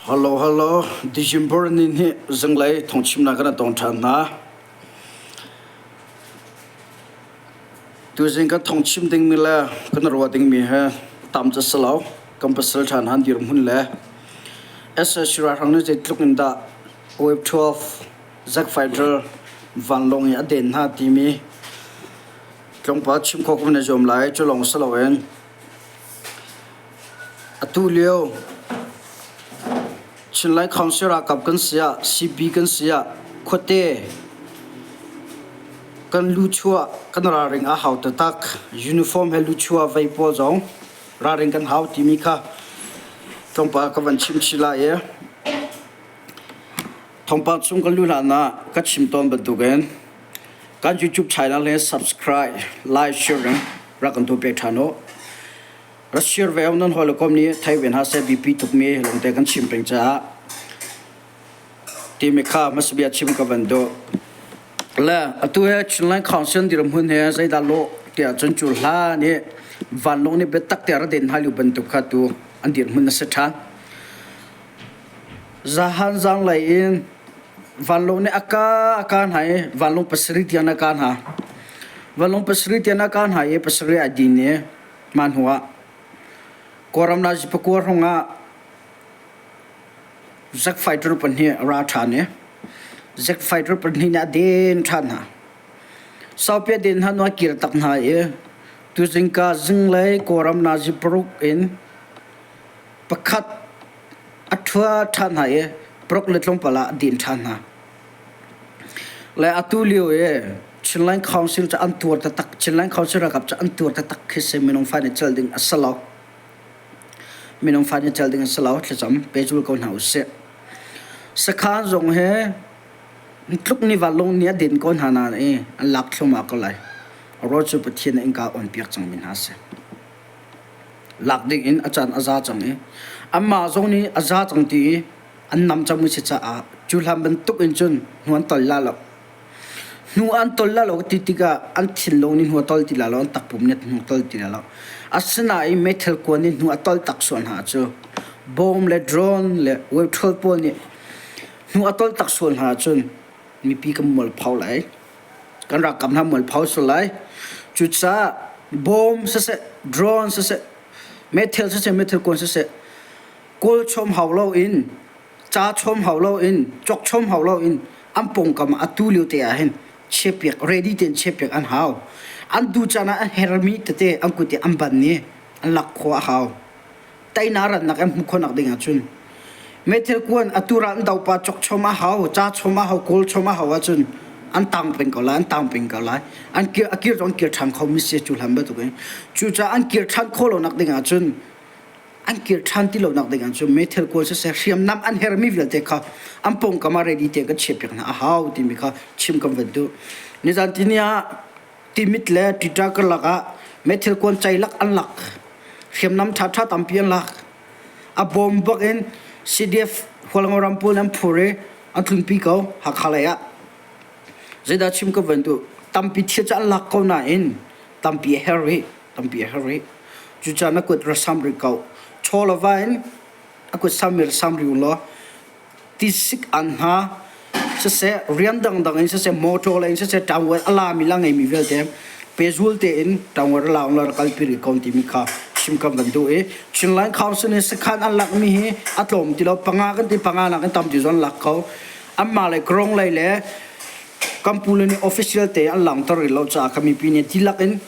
Hello, hello. December ni hnih zinglei thawngchimnak kan tong ṭhan hna. Tuzing kan thawngchim dingmi le kan ruah dingmi he tam ca si lo. Kan pasal ṭhan han dirhmun le SSC ralhrang nih zeitluk in dah Wave 12 Zack Fighter vanlawng i a den hna timi tlawmpal chim khawh kan i zuam lai. Cu lawng si loin Atu lio Chinlai Council ralkap kan si ah, CB kan si ah khuate kan luchuah kan ralring a hau taktak. Uniform he luchuah vei pawl zong ralring kan hau timi kha tlawmpal ka van chim chih lai i thawngpang chung kan luh hlan ah ka chim tawn bantukin kan YouTube channel hi subscribe, like, share in rak kan tuah piak ṭhan u. Rak share ve nan hawikom nih thei ve hna seh biapi tukmi lawngte kan chim peng caah timi kha hmasabia chim ka van duh. Le atu he Chinland Council dirhmun he zeidah lawh tiah cun cu hlan i vanlawng nih biatak tiah ra den hna lio bantuk kha tu an dirhmun a si ṭhan. Zahan zanglei in vanlawng nih a ka a ka hna i vanlawng pasarih tiang a ka hna. Vanlawng pasarih tiang a ka hna i pasarih ai din i mah hnu ah Kawlram nazi pakua hrawng ah Zack fighter pahnih a ra ṭhan i Zack fighter pahnih nih a den ṭhan hna. Saupi a den hna hnu ah a kir tak hna i tuzingka zinglei Kawlram nazi paruk in pakhat a ṭhua ṭhan hna i paruk le tlawmpal ah a din ṭhan hna. Le atu lio i Chinland Council cu an tuar taktak. Chinland Council ralkap cu an tuar taktak khi si minung fa nih cel ding a si lo. Minung fa nih cel ding a si lo. Thlacam pehzul ko hna usih. Sakhan zong he tluk ni vanlawng nih a din ko hna nain i an lak thluahmah ko lai. Ro cu Pathian nih innka on piak cangmi hna a si. Lak ding in a caan a za cang i anmah zong nih a za cang ti i an nam cangmi si caah cu hlan bantuk in cun hnu an tol la lo. Hnu an tol la lo ti tikah an thinlung nih hnu a tol ti la lo, an takpum nih hnu a tol ti la lo. Asinain meithal kuan nih hnu a tol tak sual hna cu bomb le drone le wave pawl nih hnu a tol tak sual hna ahcun mipi kan mualpho lai. Kan ralkap hna mualpho sual lai. Cucaah bomb siseh, drone siseh, meithal siseh, meithal kuan siseh kawl chom hau loin ca chom hau loin cawk chom hau loin an pawngkam ah atu lio te ah hin chiapiak ready tein chiapiak an hau. An duh caan ah an hermi tete an kut i an ban i an lak khawh a hau. Teinak rannak an hmuh khawhnak ding ahcun meithal kuan atu ral an dopa cawk chom a hau, ca chom a hau, kawl chom a hau ahcun an tang peng ko lai, an tang peng ko lai. An kir a kir zong an kir ṭhan kho mi si cu hlan bantuk in. Cucaah an kir ṭhan khawh lo nak ding ahcun an kir ṭhan ti lonak ding ahcun meithal kuan siseh hriamnam an hermi vialte kha an pawngkam ah ready tein kan chiahpiak hna a hau timi kha chim kan van duh. Nizan tini ah Timit le Twitter karlak ah meithal kuan ceilak an lak. Hriamnam ṭhaṭha tampi an lak. A bawm bak in CDF Hualngo ram pawl an phur i an tlunpi ko Hakha lei ah. Zeidah chim ka van duh? Tampi thil cu an lak ko nain tampi a her rih. Tampi a her rih. Cucaah na kut ra sam rih ko. Chaw le va in a kut sam i sam rih u law tisik an hna siseh rian dangdang in siseh motor lei in siseh ṭangvuan a lami la ngeimi vialte pehzul tein ṭangvuan a la la kalpi rih ko timi kha chim kan van duh i Chinland Council nih sakhan an lakmi hi a tlawm ti lo panga kan ti panga nak in tam ti zon lak ko anmah lei Krong lei le Kampule nih official te an langhter rih lo caah kan mipi nih tilak in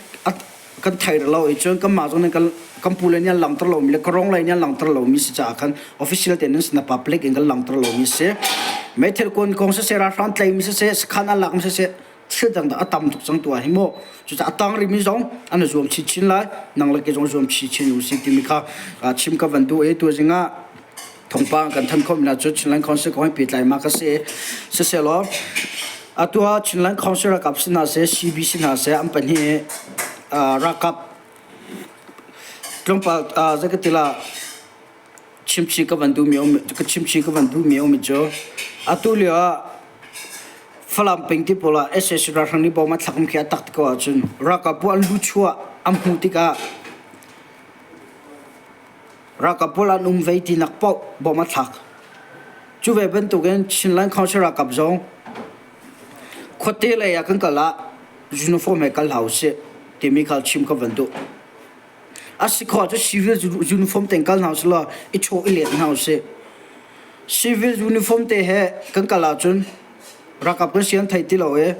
kan thei lo i cun kanmah zong nih kan kan pule nih an langhter lomi le karong lei nih an langhter lomi si caah khan official tein na public in kan langhter lomi si meithal kuan kong siseh ralhrang tleimi siseh sakhan an lakmi siseh thil dangdang a tam tuk cang tu ah hi mu cucaah a tang rihmi zong an i zuam chinchin lai nang le ke zong zuam chinchin u si timi kha chim ka van duh i tu zingah thawngpang kan thanh khawh mi cu Chinland Council kong he pehtlai ma ka si siselaw atu ah Chinland Council ralkap si hna seh CB si hna seh an pahnih ralkap tlawmpal zei ka ti la chimchi ka van duhmi um ka chimchi ka van duhmi um cu atu lio ah Falam peng ti pawl ah SAC ralhrang nih bom a thlak khi a tak ti ko ahcun ralkap bu an luchuah an hmuh tikah Ralkap pawl an um ve tinak paoh bom a thlak. Cu ve bantukin Chinland Council ralkap zong khuate lei ah kan kal ah uniform he kal hlah usih timi kha chim ka van duh. A si khawh cu civil uniform tein kal hna usih law i chaw i let hna usih. Civil uniform te he kan kal ahcun ralkap kan si an thei ti lo i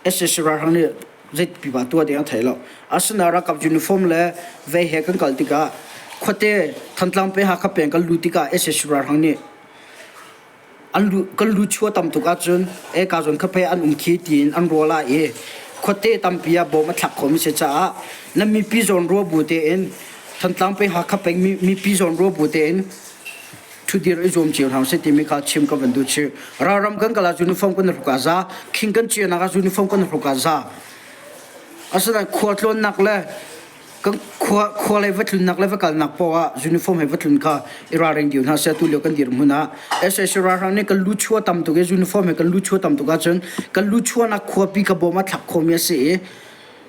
SSC ralhrang nih zei pipa tuah ding an thei lo. Asinain ralkap uniform le vei he kan kal tikah khuate Thantlang peng Hakha peng kan luh tikah SSC ralhrang nih an lu kan lu chua tam tuk ahcun e ka zawn kha pei an um khi tiin an ruah lai i khuate tampi ah bawm a thlak khomi si caah nan mipi zawn rua bu tein Thantlang peng Hakha peng mipi zawn rua bu tein ṭhudir i zuam cio hna usih timi kha chim ka van duh chih. Ralram kan kal ah uniform kan hruk ah za, khing kan cianak ah uniform kan hruk ah za. Asinain khua tlawnnak le kan khua khua lei va tlunnak le va kalnak paoh ah uniform he va tlun kha i ralring dih hna seh tu lio kan dirhmun ah SAC ralhrang nih kan lu chua tam tuk i uniform he kan lu chua tam tuk ahcun kan lu chuanak khuapi ka bawm a thlak khomi a si i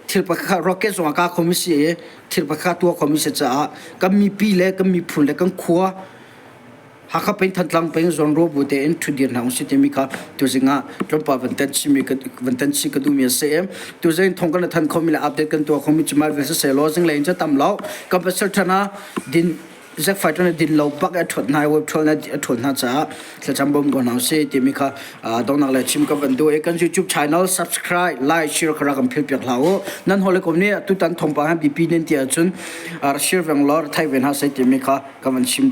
thil pakhat rocket zong a ka khomi si i thil pakhat tuah khomi si caah kan mipi le kan miphun le kan khua Hakha peng Thantlang peng zawnruah bu tein ṭhutdir hna usih timi kha tuzing ah tlawmpal van tan chimi van tan chih ka duhmi a si. Tuzing thong kan than khomi le update kan tuah khomi cu mai ve siseh law zinglei in cu tam lo kan pasal ṭhan ah din Zack Fighter nih din lo bak a ṭhuat hna i web ṭhual a ṭhuat hna caah thlacam bawm ko hna usih timi kha donghnak le chim ka van duh i kan YouTube channel subscribe like share kha rak kan phil piak hlah u. Nan hawikom nih tutan thawngpang hi biapi nan ti ahcun share veng law thai ve hna seh timi kha ka van chim duh.